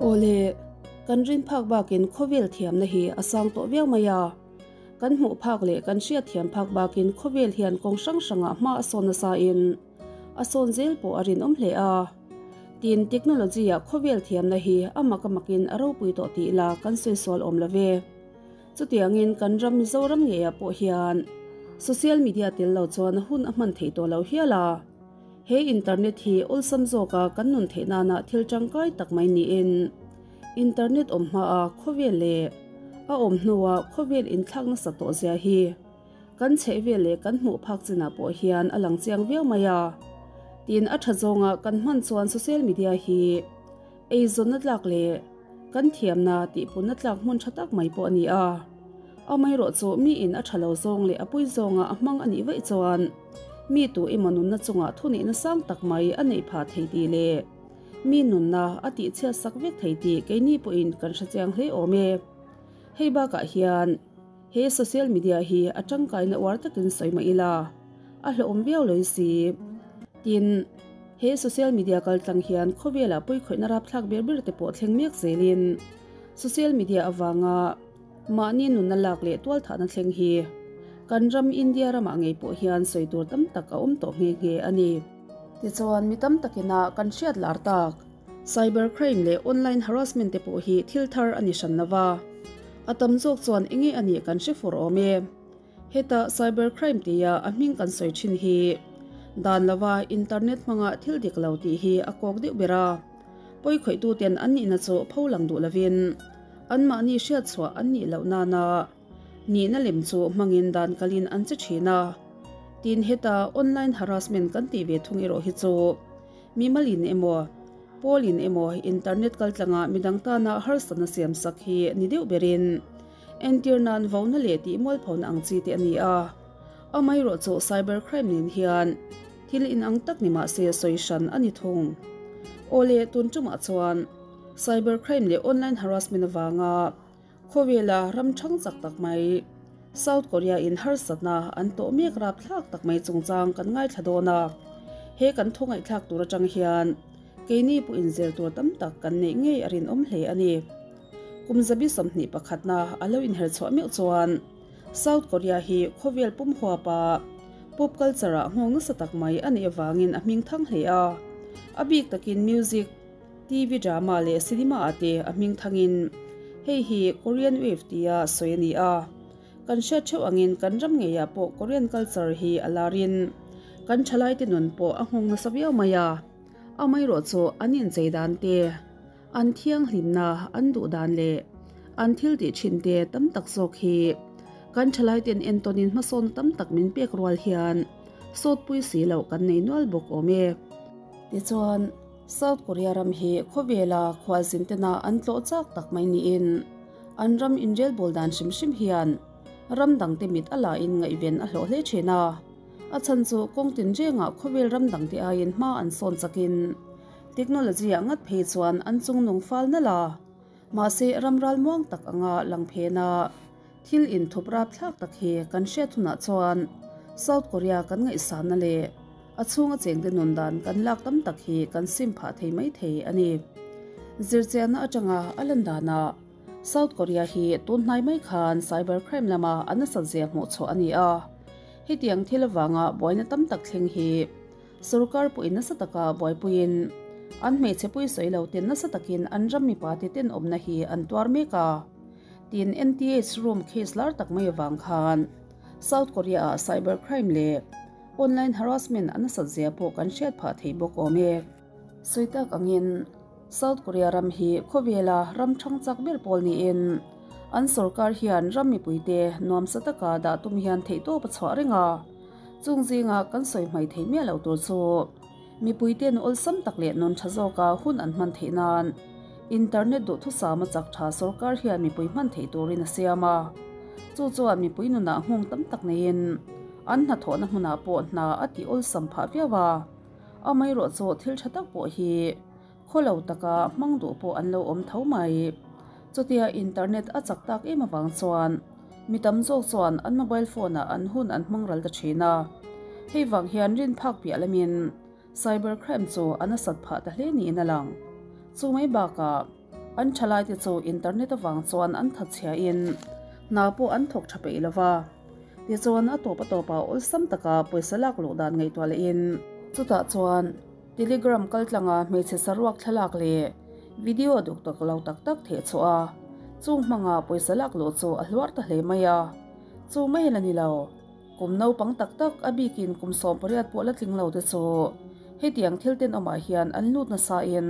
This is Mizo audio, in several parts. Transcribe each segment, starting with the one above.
Awle, kan rin phak bakin khawvel thiamna hi a sang tawh viau mai a. Kan hmuh phak leh kan hriat thiam phak bakin khawvel hian kawng hrang hrangah hma a sawn nasa in a sawn zel pawh a rinawm hle a. Tin, technology ah khawvel thiamna hi a mak a makin a ropui tawh tih la kan sawi sual awm lo ve. Chutiangin kan ram Mizoram ngeiah pawh hian social media tel lo chuan hun a hman theih tawh lo hial a. He internet hi awlsam zawka kan nun theih nana thil tangkai tak mai niin internet awm hmaa khawvel leh a awm hnua khawvel inthlak nasa tawh zia hi kan chhehvel leh kan hmuh phak chinah pawh hian a lang chiang viau mai a. Tin, a tha zawnga kan hman chuan social media hi eizawnna tlak leh kan thiamna tihpunna tlak hmun tha tak mai pawh a ni a. Amaherawhchu miin a tha lo zawng leh a pui zawnga a hmang a nih vaih chuan mi tu emaw nunna chungah thuneihna sang tak mai a neih phah thei tih leh mi nunna a tihchhiat sak vek thei tih keini pawhin kan hre chiang hle awm e. Hei bakah hian he social media hi a tangkaina uar takin sawi mah ila a hlauhawm viau lawih si. Tin, he social media kaltlang hian khawvelah pawikhawihna rapthlak ber ber te pawh thleng mek zelin social media avanga Mahni nunna lak leh tualthahna thleng hi kan ram India ramah ngei pawh hian sawi tur tam tak a awm tawh nghe nghe a ni. Tichuan mi tam takina kan hriat lar tak cyber crime leh online harassment te pawh hi thil thar a ni hran lova, a tam zawk chuan enge a nih kan hre fur awm e. Heta cyber crime tia a hming kan sawi thin hi dan lova internet hmanga thil dik lo tih hi a kawk deuh ber a, pawikhawihtu ten an nihna chu pho lang duh lovin Anmahni hriatchhuah an nih loh nana nihna lem chu hmangin dan kalin an che thin a. Tin, heta online harassment kan tih ve thung erawh hi chu mimalin emaw, pawlin emaw internet kaltlanga midang tana harsatna siamsak hi ni deuh berin entir nan vona leh tihmualphona ang chi te a ni a. Amaherawhchu cyber crime nen hian thil inang tak ni mahse sawi hran a ni thung. Awle, tun tumah chuan. Cyber crime leh online harassment avanga khawvela ram thang chak tak mai South Korea in harsatna an tawh mek rapthlak tak mai chungchang kan ngaithla dawn a, he kan thu ngaihthlak tur atang hian keini pawh inzir tur tam tak kan neih ngei a rinawm hle a ni. Kum zabi 21 na a lo inher chhuah meuh chuan South Korea hi khawvel pum huapa pop culture ah nghawng nasa tak mai a nih avangin a hming thang hle a, a bik takin music, TV drama leh cinema ah te a hming thangin hei hi Korean Wave tia sawi a ni a. Kan hriat theuh angin kan ram ngeiah pawh Korean culture hi a larin kan thalaite nun pawh a nghawng nasa viau mai a. Amaherawhchu an inchei dan te, an thianghlimna, an duh dan leh an thil tih thin te tam tak zawk hi kan thalaiten entawnin hmasawnna tam tak min pek rual hian sawtpui si loh kan nei nual bawk awm e. Tichuan. South Korea ram hi khawvela khualzin tena an tlawh chak tak mai niin an ram inrelbawl dan hrim hrim hian ram dangte mit a lain ngaihven a hlawh hle thin a. A chhan chu kawng tinrengah khawvel ram dangte aiin hma an sawn chakin technology-ah ngat phei chuan an chungnung fal nalh a. Mahse ram ralmuang tak anga lang phena thil inthup rapthlak tak hi kan hriat hunah chuan South Korea kan ngaihsanna leh a chhunga chengte nun dan kan lak tam tak hi kan sim phah thei mai thei a ni. Zirchianna atanga a lan danah South Korea hi tun hnai mai khan cyber crime lama a nasat zia hmuh chhuah a ni a. Hetiang thil avanga buaina tam tak thleng hi Sorkar pawhin nasa taka buaipuiin an hmeichhe pui sawi lo ten nasa takin an ram mipa te tenawmna hi an tuar mek a. Tin, NTH room case lar tak mai avang khan South Korea ah cyber crime leh online harassment a nasat zia pawh kan hriat phah thei bawk awm e. Sawi tak angin South Korea ram hi khawvela ram thang chak ber pawl niin an sorkar hian ram mipuite nuamsa taka dah tum hian theihtawp a chhuah reng a. Chung zinga kan sawi hmai thei miah lo tur chu mipuite'n awlsam tak leh nun tha zawka hun an hman theih nan internet duhthusama chak tha sorkar hian mipui hman theih turin a siam a. Chu chuan mipui nunah nghawng tam tak neiin an hnathawhna hmunah pawh hna a tih awlsam phah viau a. Amaherawhchu thil tha tak pawh hi Khawlo taka hmang duh pawh an lo awm tho mai. Chutia internet a chak tak em avang chuan mi tam zawk chuan an mobile phone ah an hun an hmang ral ta thin a. Hei vang hian rin phak piah lamin cyber crime chu a nasat phah ta hle niin a lang. Chu mai bakah An thalaite chu internet avang chuan an thatchhia in hna pawh an thawk tha peih lova. Tichuan a tawp a tawpah awlsam taka pawisa lak luh dan ngaihtuah lehin chutah chuan Telegram kaltlanga hmeichhe saruak thlalak leh video duk tak lo tak tak theh chhuah a, chung hmanga pawisa lak luh chu a hluar ta hle mai a. Chu mai la ni lo. Kum naupang tak tak a bikin kum 18 pawh la tling lo te chu hetiang thil tenawmah hian an lut nasa in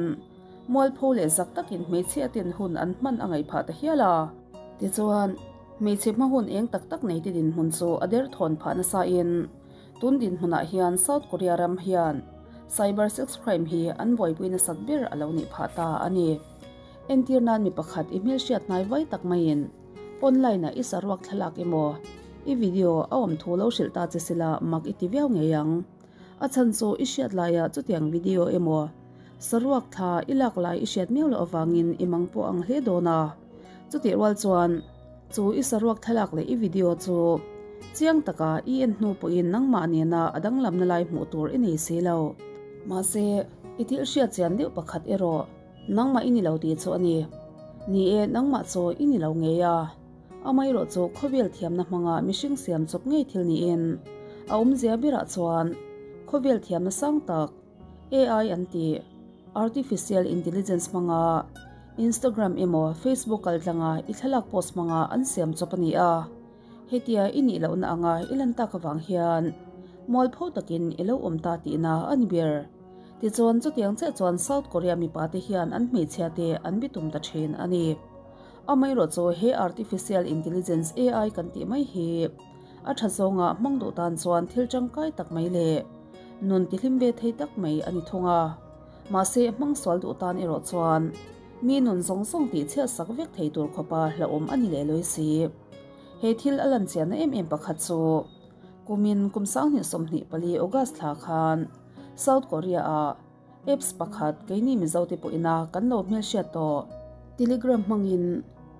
mualpho leh zak takin hmeichhia ten hun an hman a ngaih phah ta hial a. Tichuan, hmeichhe hma hun eng tak tak nei te dinhmun chu a derthawn phah nasa in tun dinhmunah hian South Korea ram hian cyber sex crime hi an buaipui nasat ber a lo nih phah ta a ni. Entir nan mi pakhat i hmelhriat hnai vai tak maiin Online ah i saruak thlalak emaw, i video a awm thu lo hrilh ta che sila mak i ti viau ngei ang. A chhan chu i hriat laiah chutiang video emaw, saruak thla i lak lai i hriat miau loh avangin i mang pawh ang hle dawn a. Chutih rual chuan chu i saruak thlalak leh i video chu chiang taka i en hnu pawhin nangmah nena a danglamna lai hmuh tur i nei si lo. Mahse, i thil hriat chian deuh pakhat erawh Nangmah i ni lo tih chu a ni. Ni e, nangmah chu i ni lo ngei a. Amaherawh chu khawvel thiamna hmanga mihring siam chawp ngei thil niin a awmzia berah chuan khawvel thiamna sang tak, AI an tih, Artificial Intelligence hmanga Instagram emaw Facebook kaltlanga i thlalak post hmanga an siam chawp a ni a. Hetia i nih lohna anga i lan tak avang hian mualpho takin i lo awm ta tihna a ni ber. Tichuan, chutiang chiah chuan South Korea mipa te hian an hmeichhia te an bitum ta thin a ni. Amaherawh chu he Artificial Intelligence, AI, kan tih mai hi a tha zawnga hmang duh tan chuan thil tangkai tak mai leh nun tihlim ve thei tak mai a ni thung a. Mahse, hmang sual duh tan erawh chuan mi nun zawng zawng tih chhiat sak vek thei tur khawpa hlauhawm a ni leh lawi si. He thil a lan chianna em em pakhat chu kumin kum 2024 August thla khan South Korea ah apps pakhat keini Mizo te pawh ina kan lo hmelhriat tawh. Telegram hmangin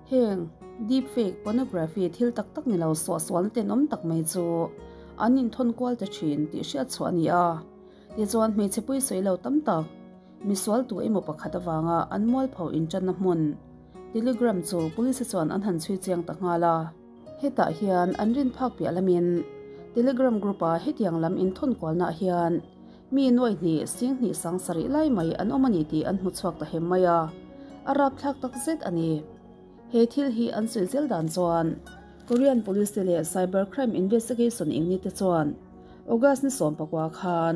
heng deep fake pornography thil tak tak ni lo suahsualna tenawm tak mai chu an inthawn kual ta thin tih hriat chhuah a ni a. Tichuan hmeichhe pui sawi lo tam tak misual tu emaw pakhat avanga an mualpho intanna hmun Telegram chu police chuan an han chhui chiang ta nghal a. Hetah hian an rin phak piah lamin Telegram group-a hetiang lam inthawn kualnaah hian mi nuai hnih sing hnih sang sarih lai mai an awm a ni tih an hmu chhuak ta hem mai a, a rapthlak tak zet a ni. He thil hi an sawi zel dan chuan Korean Police te leh Cyber Crime Investigation Unit te chuan August ni 19 khan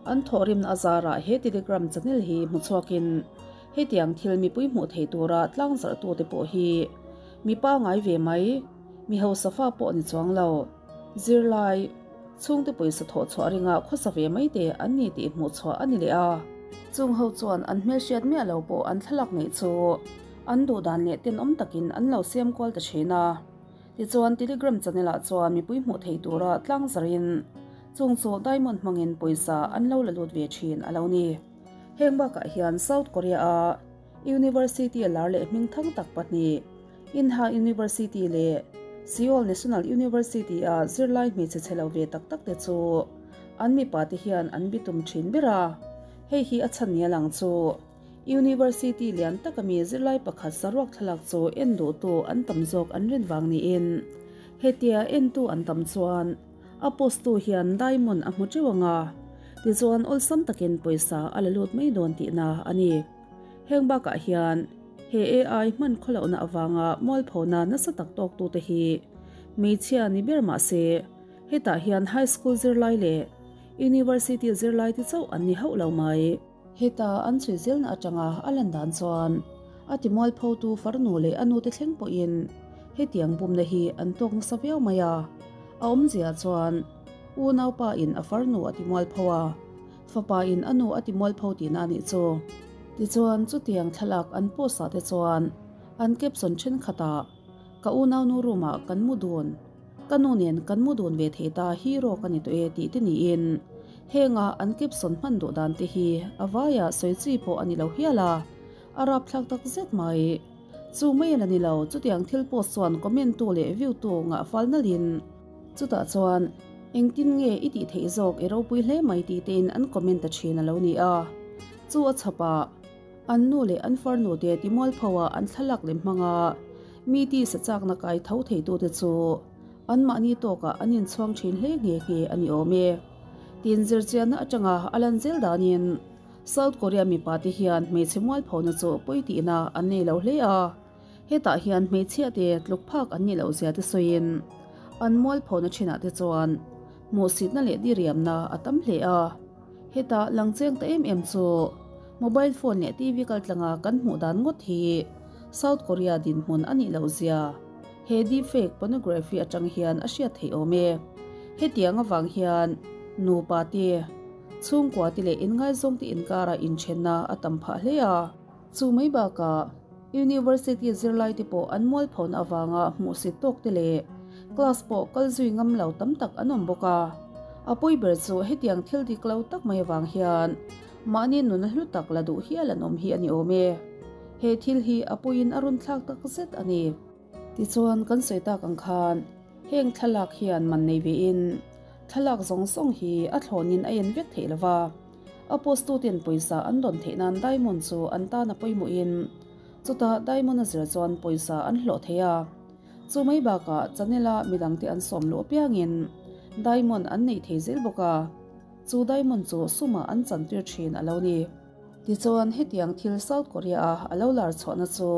an thawhrimna azarah he Telegram channel hi hmu chhuakin hetiang thil mipui hmuh theih tura tlangzarhtute pawh hi Mi pangai ve mai, mi hausa fa pawh ni chuang lo. Zirlai, chhungte pawisa thawh chhuah ringah khawsa ve mai te an ni tih hmuh chhuah a ni leh a. Chung ho chuan an hmelhriat miah lo pawh an thlalak neih chu an duh dan leh tenawm takin an lo siam kual ta thin a. Tichuan Telegram channel ah chuan mipui hmuh theih tura tlang zarin chung chu diamond hmangin pawisa an lo la lut ve thin a lo ni. Heng bakah hian South Korea a University lar leh hming thang tak pahnih, Inha University leh Seoul National University a zirlai hmeichhe chhe lo ve tak tak te chu an mipa te hian an bitum thin ber a. Hei hi a chhan nia lang chu University lian taka mi zirlai pakhat saruak thlalak chu en duhtu an tam zawk an rin vang niin hetia entu an tam chuan a post tu hian diamond a hmu teuh ang a, tichuan awlsam takin pawisa a la lut mai dawn tihna a ni. Heng bakah hian he AI hman khawlohna avanga mualphona nasa tak tawktute hi hmeichhia ni ber mah se, hetah hian high school zirlai leh university zirlai te chauh an ni hauh lo mai. Heta an chhui zelna atanga a lan dan chuan a ti mualphotu farnu leh a nute thleng pawhin hetiang bumna hi an tawk nasa viau mai a, a awmzia chuan unaupa in a farnu a ti mualpho a, Fapa in a nu a ti mualpho tihna a nih chu. Tichuan, chutiang thlalak an post ah te chuan an caption thenkhatah, Ka unaunu room ah kan mu dun, ka nu nen kan mu dun ve thei ta hero ka ni tawh e tih te niin henga an caption hman duh dan te hi a vaia sawi chi pawh a ni lo hial a, a rapthlak tak zet mai. Chu mai a la ni lo, chutiang thil post chuan comment tu leh view tu ngah fal nalhin, Chutah chuan, Engtin nge i tih theih zawk i ropui hle mai tih tein an comment ta thin a lo ni a. Chu a chhapah, An nu leh an farnu te timualpho a an thlalak lem hmanga mi tisa chakna kai tho theitute chu anmahni tawkah an inchhuang thin hle nghe nghe a ni awm e. Tin, zirchianna atanga a lan zel danin South Korea mipa te hian hmeichhe mualphona chu pawi tihna an nei lo hle a, hetah hian hmeichhia te tluk phak an nih loh zia te sawiin an mualphona thinah te chuan hmuhsitna leh diriamna a tam hle a. Heta lang cheng ta em em chu mobile phone leh TV kaltlanga kan hmuh dan ngawt hi South Korea dinhmun a nih loh zia he deepfake pornography atang hian a hriat theih awm e. Hetiang avang hian nupa te, chhungkua te leh inngaizawng te inkara inthenna a tam phah hle a. Chu mai bakah University zirlai te pawh an mualphona avanga hmuhsit tawk te leh class pawh kal zui ngam lo tam tak an awm bawk a. A pawi ber chu hetiang thil dik lo tak mai avang hian mahni nuna hlu tak la duh hial an awm hi a ni awm e. He thil hi a pawiin a run thlak tak zet a ni. Tichuan kan sawi tak ang khan heng thlalak hian man nei vein thlalak zawng zawng hi a thlawnin a en vek theih lova. A post tuten pawisa an dawn theih nan diamond chu an tan a pawimawhin chutah diamond a zir chuan pawisa an hlawh thei a. Chu mai bakah channel a midangte an sawm luh apiangin diamond an neih thei zel bawk a, chu diamond chu sumah an chantir thin a lo ni. Tichuan hetiang thil South Korea a a lo lar chhuahna chu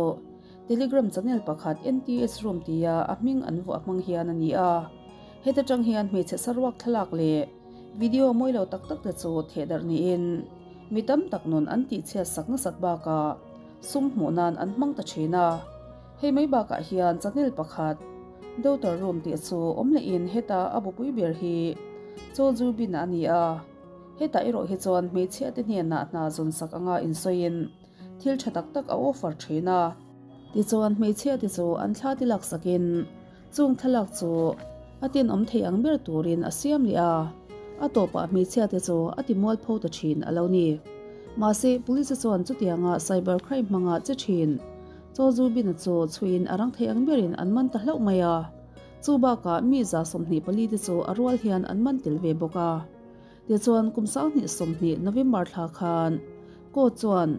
Telegram channel pakhat NTS Room tia a hming an vuah hmang hian a ni a. Heta tang hian hmeichhe saruak thlalak leh Video mawi lo tak tak te chu theh darh niin mi tam tak nun an tihchhiat sak nasat bakah sum hmuh nan an hmang ta thin a. Hei mai bakah hian channel pakhat Daughter Room tih chu awm lehin heta a bupui ber hi Cho Ju Bin a ni a. Hetah erawh hi chuan hmeichhia te hnenah hna zawn sak anga insawiin thil tha tak tak a offer thin a. Tichuan hmeichhia te chu an thla te laksakin Chung thlalak chu a tenawm thei ang ber turin a siam leh a, a tawpah hmeichhia te chu a ti mualpho ta thin a lo ni. Mahse, police chuan chutianga cyber crime hmanga che thin Cho Zu Bin-a chu chhuiin a rang thei ang berin an man ta hlauh mai a, chu bakah mi 24 te chu a rual hian an man tel ve bawk a. Tichuan, kum 2020 November thla khan court chuan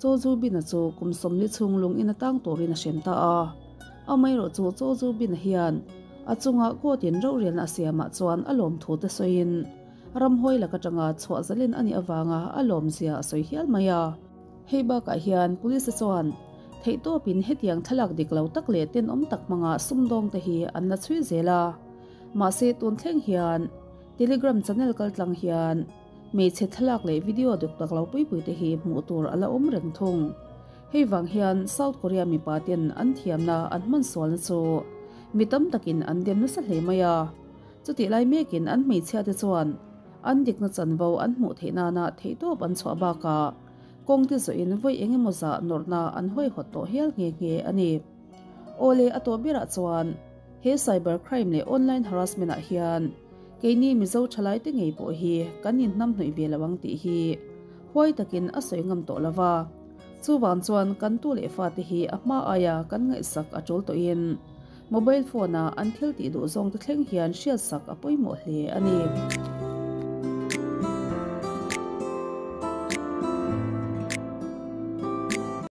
Chaw Zu Bin-a chu kum 40 chhung lung in a tang turin a hrem ta a. Amaherawh chu Chaw Zu Bin-a hian a chunga court in rorelna a siamah chuan a lawm thu te sawiin ramhuai lak atanga chhuah zalen a nih avanga a lawmzia a sawi hial mai a. Hei bakah hian police chuan theihtawpin hetiang thlalak dik lo tak leh tenawm tak hmanga sumdawng te hi an la chhui zel a. Mahse tun thleng hian Telegram channel kaltlang hian Hmeichhe thlalak leh video duk tak lo pui pui te hi hmuh tur a la awm reng thung. Hei vang hian South Korea mipa ten an thiamna an hman sualna chu mi tam takin an dem nasa hle mai a. Chutih lai mekin an hmeichhia te chuan an dikna chanvo an hmuh theih nana theihtawp an chhuah bakah kawng te zawhin vawi eng emaw zah nawrhna an huaihawt tawh hial nghe nghe a ni. Awle a tawh berah chuan he cyber crime leh online harassment ah hian Keini Mizo thalaite ngei pawh hi kan inhnamhnawih ve lo ang tih hi huai takin a sawi ngam tawh lo va. Chuvang chuan kan tu leh fate hi a hma aia kan ngaihsak a tul tawhin mobile phone-a an thil tih duh zawngte thleng hian hriatsak a pawimawh hle a ni.